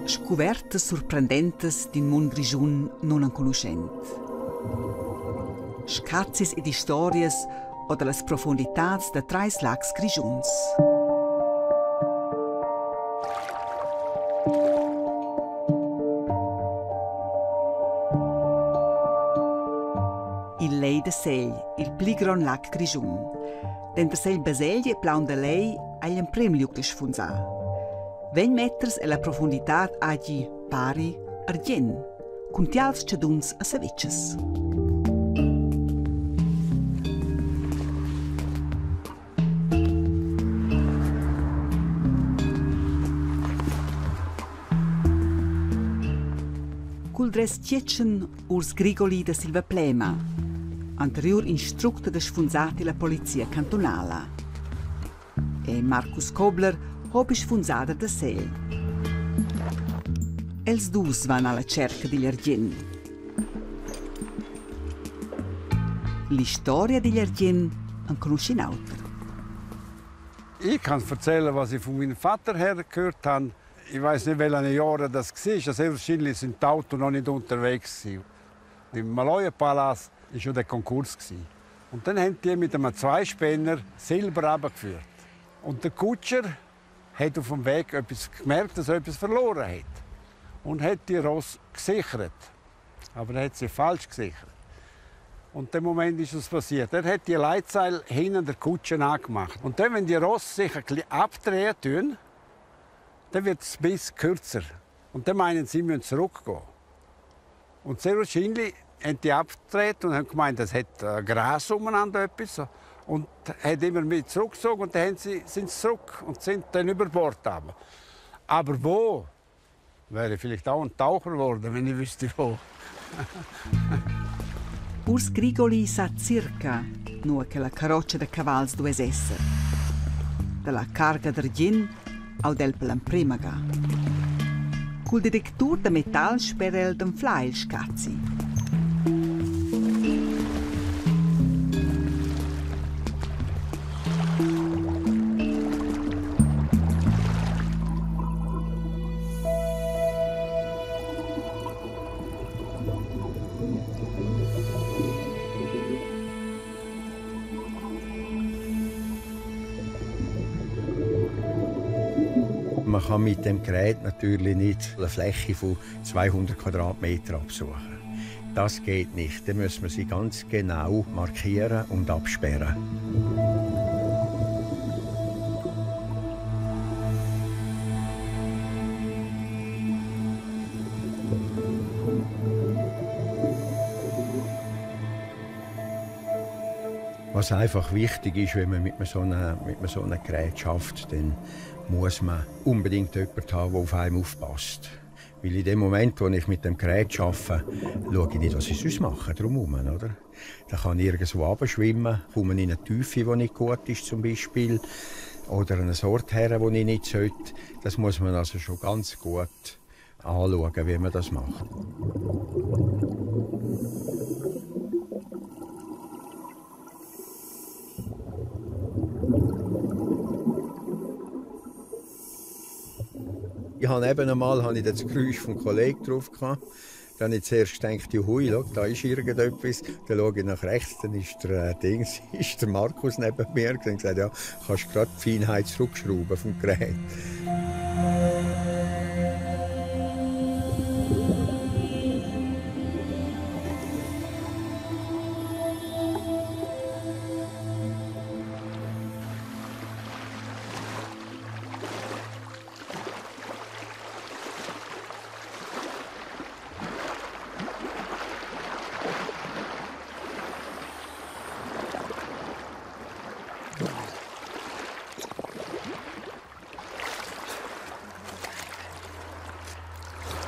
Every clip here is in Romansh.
Scuvertas surprendentas d'in mund grischun nunenconuschent. Scazis ed istorias o da las profunditads da trais lags grischuns. Il Lej da Segl, il pli grond lag grischun. Denter Segl Baseglia e Plaun da Lej ha igl emprem liug da sfunsar. Vegn meters ella profunditad hagi pari argien, cun tials tschaduns a Savitschas. Cul dress tgietschen Urs Grigoli da Silvaplema, anteriur instructer da sfunsati la polizia cantunala. E Marcus Kobler, hobi sfunsader da Segl. Els dus van alla cerca digl argien. L'istoria digl argien enconuschi in auter. Ich kann erzählen, was ich von meinem Vater her gehört habe. Ich weiß nicht, welche Jahre das war. Sehr wahrscheinlich sind die Autos noch nicht unterwegs. Im Maloja-Palace war schon der Konkurs. Und dann haben die mit einem Zweispänner Silber abgeführt. Und der Kutscher hat auf dem Weg etwas gemerkt, dass er etwas verloren hat. Und hat die Ross gesichert. Aber er hat sie falsch gesichert. Und in dem Moment ist es passiert. Er hat die Leitseil hinter der Kutsche angemacht. Und dann, wenn die Ross sich ein bisschen abdrehen tun, dann wird es ein kürzer. Und dann meinen sie, sie müssen zurückgehen. Und sehr wahrscheinlich haben die abgedreht und haben gemeint, es hat äh, Gras umeinander etwas. Und hat immer mit zurückgezogen und dann sie, sind sie zurück und sind dann über Bord runter. Aber wo? Wäre vielleicht auch ein Taucher geworden, wenn ich wüsste wo. Urs Grigoli sa circa, nua che la carrotscha da cavals duess esser. Dalla carga d'argien aud el per l'emprema ga. Cul detectur da metal spera el d'anflar il scazi. Man kann mit dem Gerät natürlich nicht eine Fläche von 200 Quadratmeter absuchen. Das geht nicht. Dann müssen wir sie ganz genau markieren und absperren. Was einfach wichtig ist, wenn man mit so einem, mit so einem Gerät schafft, dann muss man unbedingt jemanden haben, der auf einem aufpasst. Weil in dem Moment, wo ich mit dem Gerät arbeite, schaue ich nicht, was ich sonst mache, drumherum, oder? Da kann ich irgendwo runterschwimmen, komme in eine Tiefe, die nicht gut ist zum Beispiel, oder an einen Ort her, wo ich nicht sollte. Das muss man also schon ganz gut anschauen, wie man das macht. Ich habe eben einmal habe ich das Geräusch vom Kollegen drauf gehabt. Dann habe ich zuerst gedacht, hui, schau, da ist irgendetwas. Dann schaue ich nach rechts, dann ist der, äh, Dings, ist der Markus neben mir. Und gesagt, ja, kannst gerade die Feinheit zurückschrauben vom Gerät.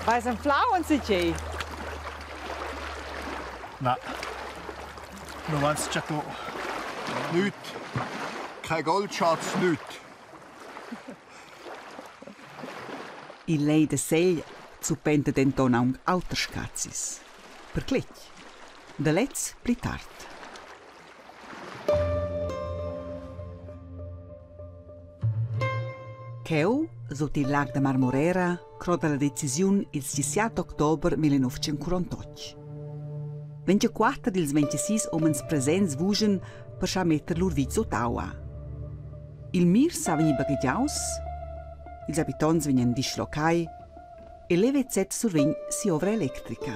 Vais anflau enzatgei? Na. Nu vains chattò Nüt. Kein Goldschatz, nüt. Il lej da Segl zuppenta denton aunc auters scazis. Per cletg. Da lez pli tard. Cheu, sut il lag da Marmorera, croda la decisiun ils 17 october 1948. 24 dils 26 umens presents vugen per schar metter lur vit sut aua. Il mir sa vegnir baghegiaus, ils habitonts vegnan dislocai e l'EWZ survegn si'ovra electrica.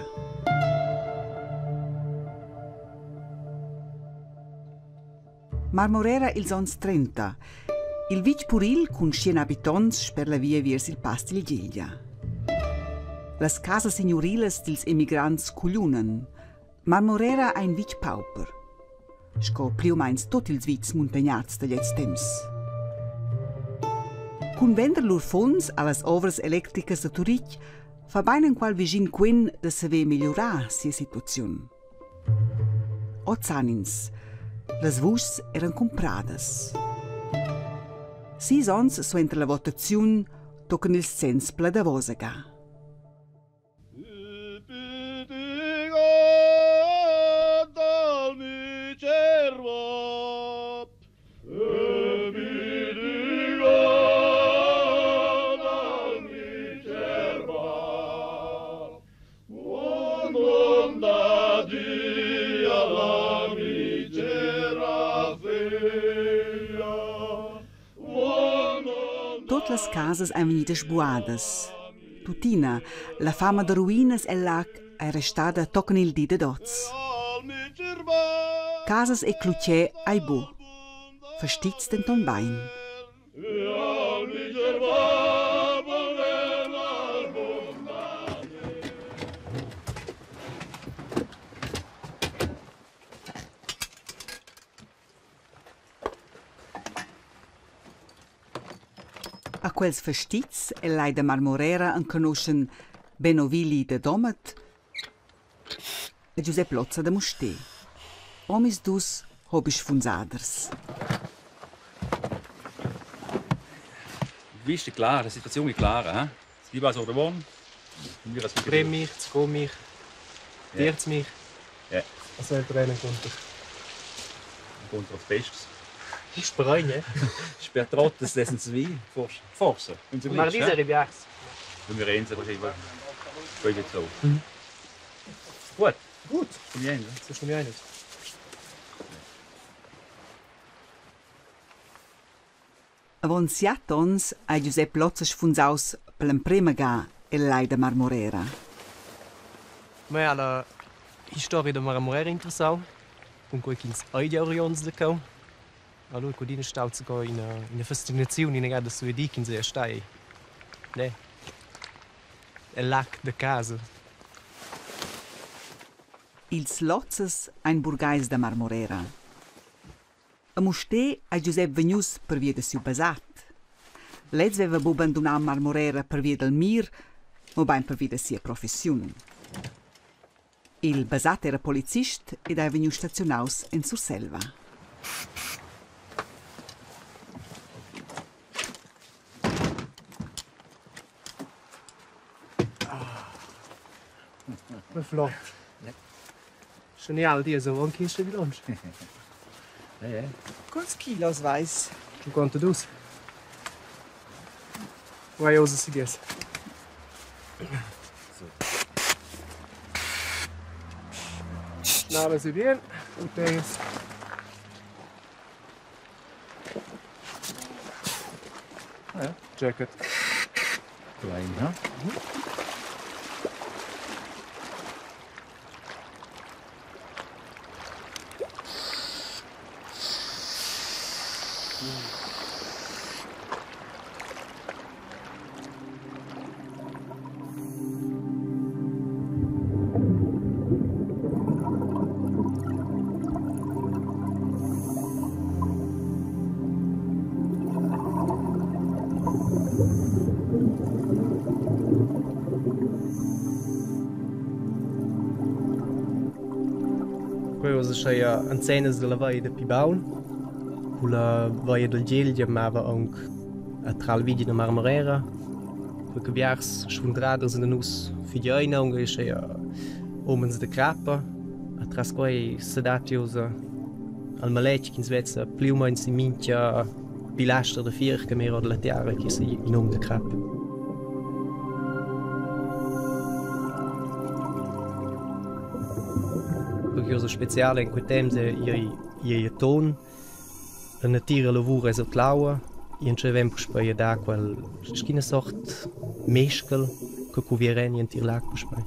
Marmorera ils onns 30. Il vitg puril cun tschien habitonts sper la via viers il Pass dil Giglia. Las casas signurilas dils emigrants cugliunan. Marmorera ei in vitg pauper, sco pli u meins tut ils vitgs muntagnards da gliez temps. Cun vender lur funs allas ovras electricas da Turitg fa beinenqual vischin quen da saver migliurar sia situaziun. Oz san ins, las vuschs eran cumpradas. Sis onns suenter la votaziun toccan ils zenns per la davosa ga. Tut las casas ein vegnidas sbuadas. Tuttina, la fama da ruinas el lag ei restada tochen il di dad oz. Casas e clutger ei buc, fastizs denton bein. A quels fastizs el lai da Marmorera enconuschen Benno Willi da Domat e Giusep Lozza da Mustér. Omisdus hobis sfunsaders. Vista clara, la situaziun è clara, eh? Si va sur davon. Prem mich, zgo mich, tierz mich. Ja. Was soll brennen Gunther? Gunther als Bestes. Spregne. Sper trottas lessens vi, forse. Forse. Mardi arriviars. Wenn wir eins wahrscheinlich. Poi geht's so. Gut. Gut. Komm ich So schon eines. Avon siat onns ei Giusep Lozza sfunsaus per l'emprema ga el lai da Marmorera. Mei ha la historia da Marmorera interessau, cunquei ch'ins ei gia oriunds da cheu. Allura cudina stau zaco ina, ina fascinaziun inagada suedi ch'ins ei stai. Ne? El lag da casa. Ils Lozzas ein burgheis da Marmorera. A Mustér ei Giusep vegnius pervia da siu basat. Lez veva buc bandunau Marmorera pervia dal mir, mobein pervia da sia professiun. Il basat era polizist ed ei vegnius staziunaus en Surselva. Ma flot. Genial dir so anche schon lunsch. Quants kilos vais? 52. Vai osa seguir. Nada se bien. Ustedes. Ja. Jacket. Klein, ha? Quei oz ascheia enzenas dalla veia da pli baul. Culla veia dal Gelgia mava aunc atras il vitg da Marmorera. Quei che biars sfundraders da nus figiein aunc ei ascheia umens da crappa. Atras quei sedatti ussa al maletg ch'ins vezza pli u meins in mintga pilaster da fier che mira dalla tiara che sei in um da crappa. Curioso speciale in quei temps è ei ton. La natira lavura sut l'aua e entscheiven puspei a dar quel sc'ina sort mescal che cuvieran igl entir lag puspei.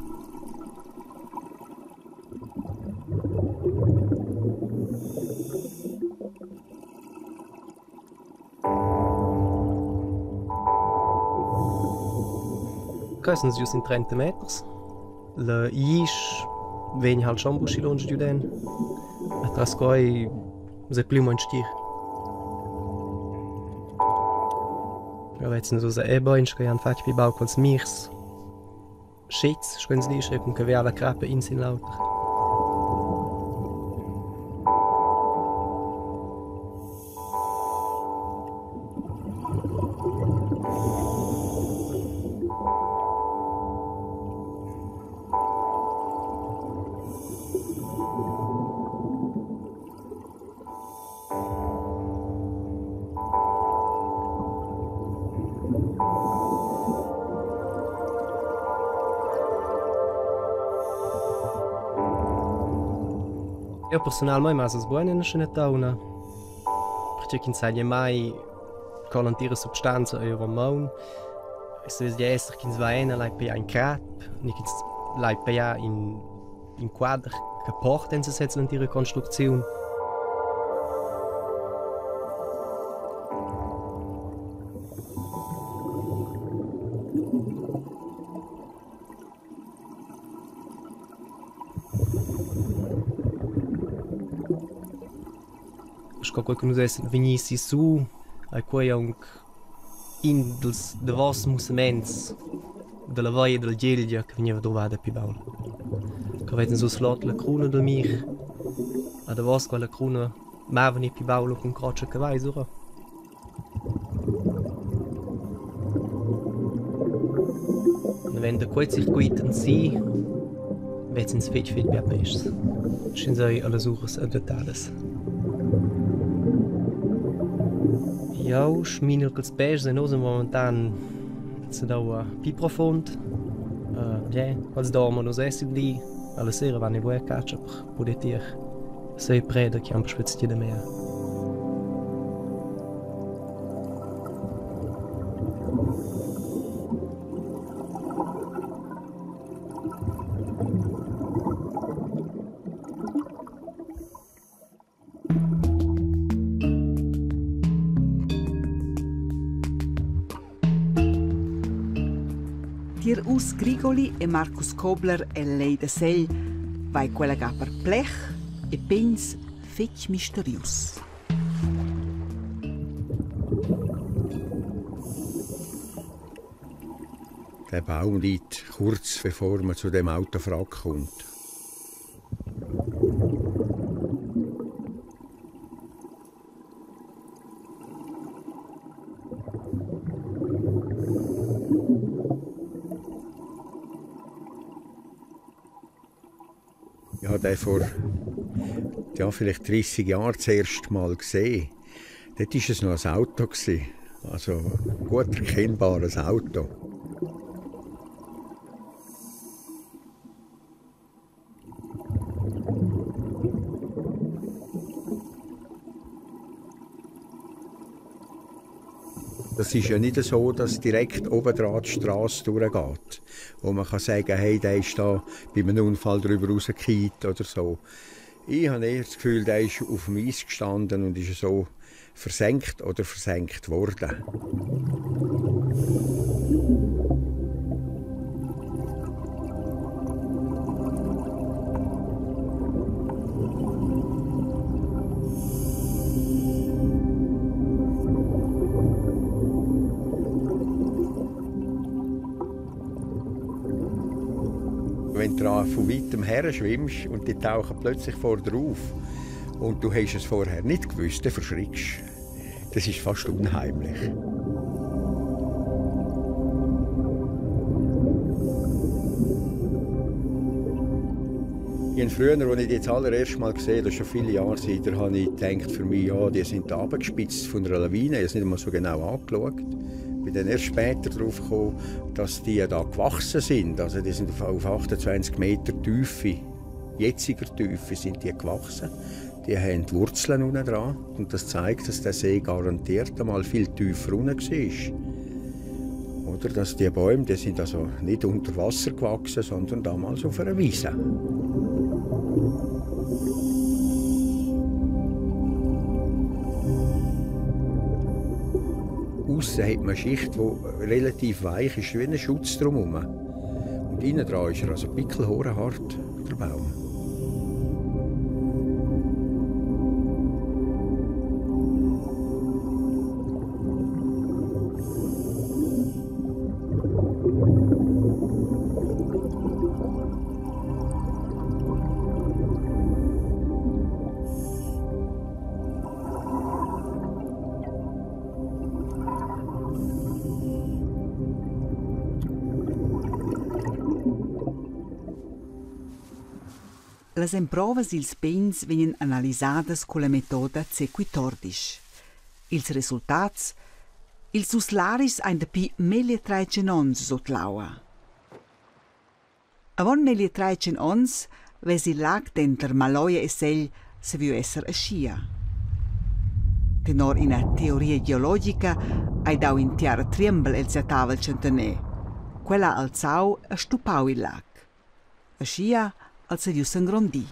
Quei sun giu sin 30 meters. La isch vegn halt schon buc schi lunsch giudem. Atras quei sei pli u meins stgir. Ja vezen nus ussa eh bein sche han fatg pli baul culs mirs. Schez, sco ins disch, cun che vea la crappa in sin l'auter. Eu persunalmaing m'ha sbuoin üna schenetauna, perche ch'ins saja mai co l'antira substanza eir a maun. I svess gia esser ch'ins va ena lai pajar in crap, ni ch'ins lai pajar in in quader che porta en sesez l'entira construcziun. Sco quei che nus essan vegni sissu, ei quei aunc in dils davos mussaments dalla via dalla Gelgia che vegneva druvada pli baul. Cheu vesan nus flot la cruna dal mir. A davos quella cruna mavan ei pli baul cun crotscha cavals ora. Wenn da quei circuit en si vezins fetg fetg bia pèschs. Sch'ins ei allas uras adattadas. Jau sminel ch'ils peschs ein oz momentan sedaua pli profund. Bien, quels dorman oz essi di. Alla sera van i buca a catscha per puder tier sei preda che han spezia da mia. Tier Urs Grigoli e Marcus Kobler el Lej da Segl vai quella ga per plech e pigns fetg misterius. Der Baum liegt kurz bevor man zu dem Autowrack kommt. Ich habe den vor ja, vielleicht 30 Jahren das erste Mal gesehen. Dort war es noch ein Auto. Also ein gut erkennbares Auto. Das ist ja nicht so, dass direkt oben dran die Straße durchgeht, wo man kann sagen, hey, der ist da bei einem Unfall drüber rausgekehrt oder so. Ich habe eher das Gefühl, der ist auf dem Eis gestanden und ist so versenkt oder versenkt worden. Wenn du von weitem her schwimmst und die tauchen plötzlich vor dir auf und du hast es vorher nicht gewusst, dann verschrickst du. Das ist fast unheimlich. Ich habe früher, als ich die das allererste Mal gesehen habe, das ist schon viele Jahre her, da habe ich gedacht für mich, ja, die sind da runtergespitzt von einer Lawine. Ich habe es nicht einmal so genau angeschaut. Ich bin dann erst später darauf gekommen, dass die da gewachsen sind. Also die sind auf 28 Meter Tiefe, jetziger Tiefe, sind die gewachsen. Die haben die Wurzeln unten dran. Und das zeigt, dass der See garantiert einmal viel tiefer unten war. Oder dass die Bäume, die sind also nicht unter Wasser gewachsen, sondern damals auf einer Wiese. Aussen hat man eine Schicht, die relativ weich ist, wie ein Schutz drumherum. Und innen dran ist er also pickelhorenhart, der Baum. Las emprovas dils pegns vegnan analisadas culla metoda C14. Ils resultats? Ils dus laris ein dapi meglier treitschien onns sut l'aua. Avon meglier treitschien onns vess il lag denter Maloja e Segl saviu esser aschia. Tenor ina teoria geologica hai dau in tiaratriembel el siatavel tschentaner. Quella ha alzau e stuppau il lag. Aschia ha el saviu s'engrondir.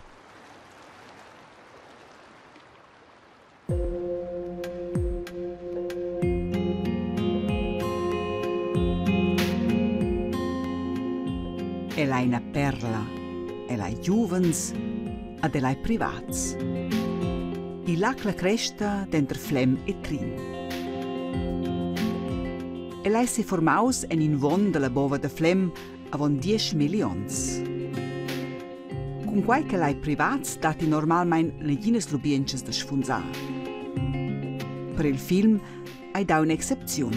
El ha ina perla, el ha giuvens ed el ha privats. Il lag la Cresta denter Flem e Trin. El ei seformaus en in von dalla bova da Flem avon diesch milli onns. Cunquai ch'el ei privats datti normalmein neginas lubientschas da sfunsar. Per il film ei dau in'excepziun.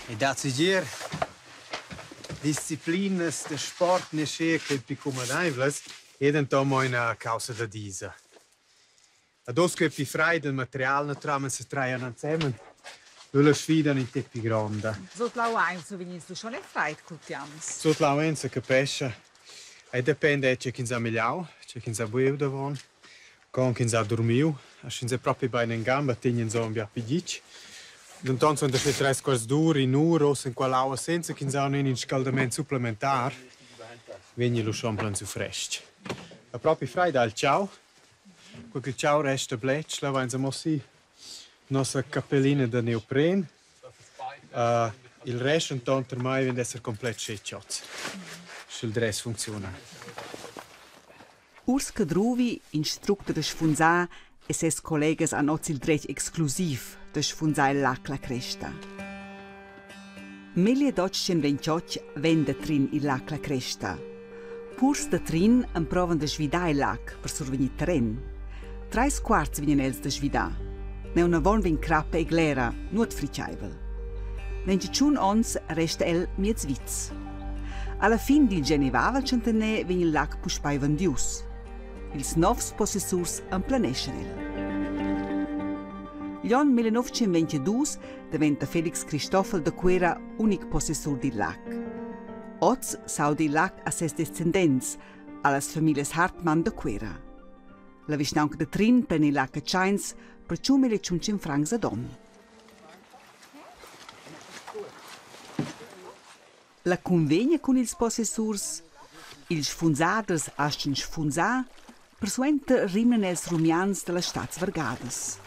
E dat segir disciplinas da sport ne sche che pli cumadaivlas e denton mo ina caussa da disa. Ad oz che pli freid il material naturalmein setraian ensemen, lu la sfida in tec pli gronda. Sut l'aua ein vegnids lu schon ei freid cul tiams. Sut l'aua ein secapescha. Ei dependa tgei ch'ins ha migliau, tgei ch'ins ha buiu davon, con ch'ins ha durmiu. Sch'ins è propi bein en gamba, tegn ins on bia pli ditg. Denton suenter sche treis quarts d'ura, in'ura uss en quell'aua senza ch'ins ha in scaldament supplementar, vegni lu schon plan su frestg. La propi freida ha il tgau. Cur ch'il tgau resta bletsch, la vains amo si nossa capellina da neopren. Il rest entant ormai vegn ad esser complet schetg sch'il dress funcziuna. Urs Cadruvi, instructer da sfunsar, e ses collegas han oz il dretg exclusiv da sfunsar il lac La Cresta. Meglier d'828 venda Trin il lac La Cresta. Purs da Trin emprovan da svidar il lac per survegnir terren. Treis quarts vegnan els da svidar. Neunavon vegn crappa e glera, nuot fritgeivel. Ventg onns resta el miez vits. Alla fin dil genevavel tschentaner vegn il lac puspei vendius. Ils novs possessurs emplaneschan el. Gl'onn 1922 daventa Felix Christoffel da Cuera unic possessur dil lac. Oz s'auda il lac a ses descendents, allas famiglias Hartmann da Cuera. La vischnaunca da Trin pren il lac a tscheins per 1.500 francs ad onn. La cunvegna cun ils possessurs, ils sfunsaders astgan sfunsar, persuenter rimnan els rumians dallas stads vargadas.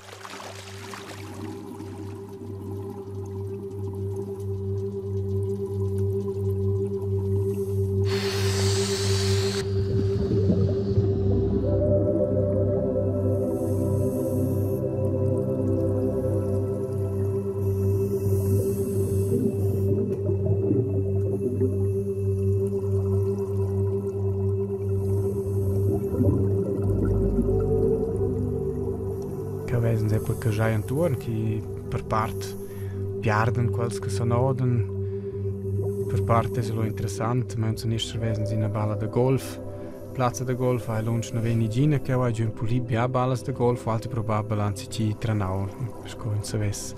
Vesen sempre che giai intuorn chi per part piarden quels che s'anodan. Per part es lo interessant, ma insomma vesen sie una balla da golf. Plazza da golf hai lunsch na vegn nigina che ha giu pulì bia ballas da golf, alti probabel anzi chi trenau, sco ins savess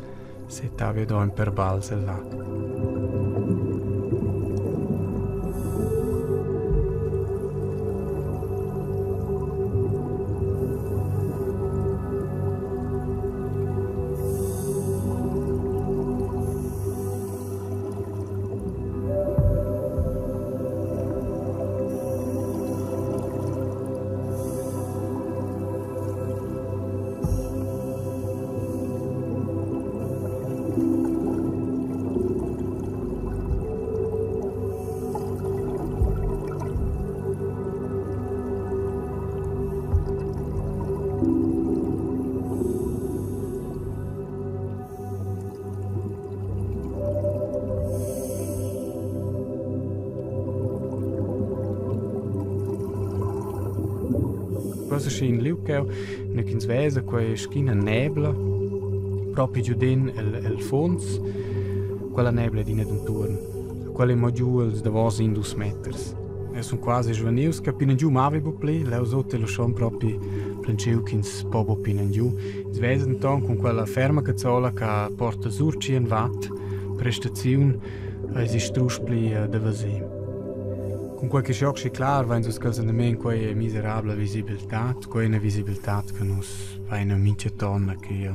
se tavia do per bals el lag. Questo è in liug cheu, nua ch'ins vesa quei sc'ina nebla propi giudin el, el funs. Quella nebla è adina dentuorn. Quella è mo giu els davos in dus meters. Eu sun quasi svanius che pin giu mavi bu pli, leu sut è schon propi planschiu ch'ins po bu pin giu. Ins vesa denton cun quella ferma cazzola che porta sur 100 watt prestaziun eisi strusch pli da veser. Cun quei che schoc schi clar vain nus quels andament quei è miserabla visibiltad, quei è una visibiltad che nus vain a mincha tonna che è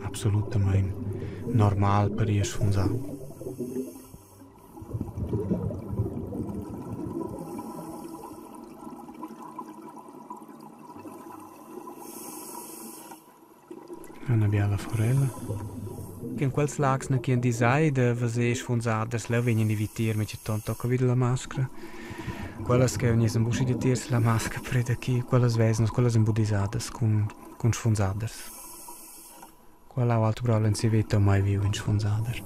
absolutamain normal per ir a sfunsar. Üna biala forella. In quels lags na chi han disai da veser sfunsaders, leu vegnan i vitier mintgaton tocca vi dalla mascra. Quellas che vegnessen buca datiers la mascra preda chi, quellas vesan, quellas ein budisadas cun cun sfunsaders. Quella ha altra probabel in sia veta mai viu in sfunsader.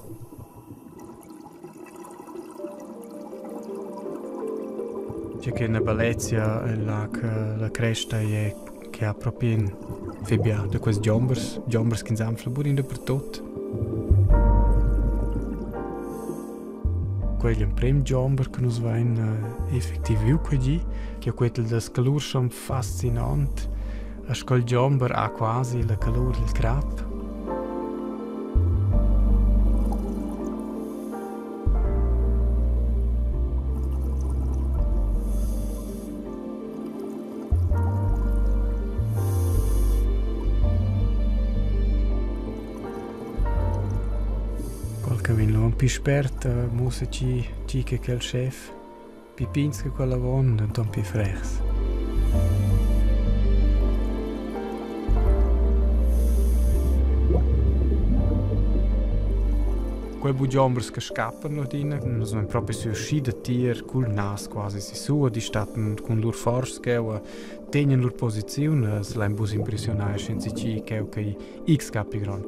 Tge che una bellezia la la cresta è che ha propi in febia da quels giombers, giombers ch'ins anfla buc dapertut. Quel emprem giomber che nus vein effectiv viu quei di, che quel da scalur schon fascinant, sco il giomber ha quasi la calur dil crap. Qualche vegn lu pi spert mussa tgi tgi che quel schef. Pi pigns che quella avon, denton pi frechs. Quei bugiombers che scappan adina, nus vein propi riusci da tier cul nas quasi sissu, di stattan cun lur forz cheu tegnan lur posiziun, es lain bus impressionar schi cheu che X capi grond.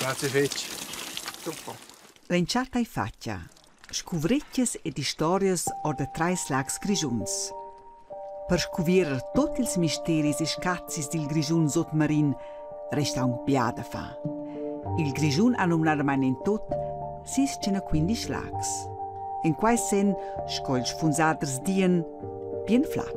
Grazie fetg. Super. L'entschatta ei fatga. Scuvretgas ed historias or da treis lags grischuns. Per scuvierer tut ils misteris e scazis dil Grischun sutmarin resta aunc bia da far. Il Grischun ha numnadamain en tut 615 lags. En quei senn, sco ils sfunsaders dian, bien flat.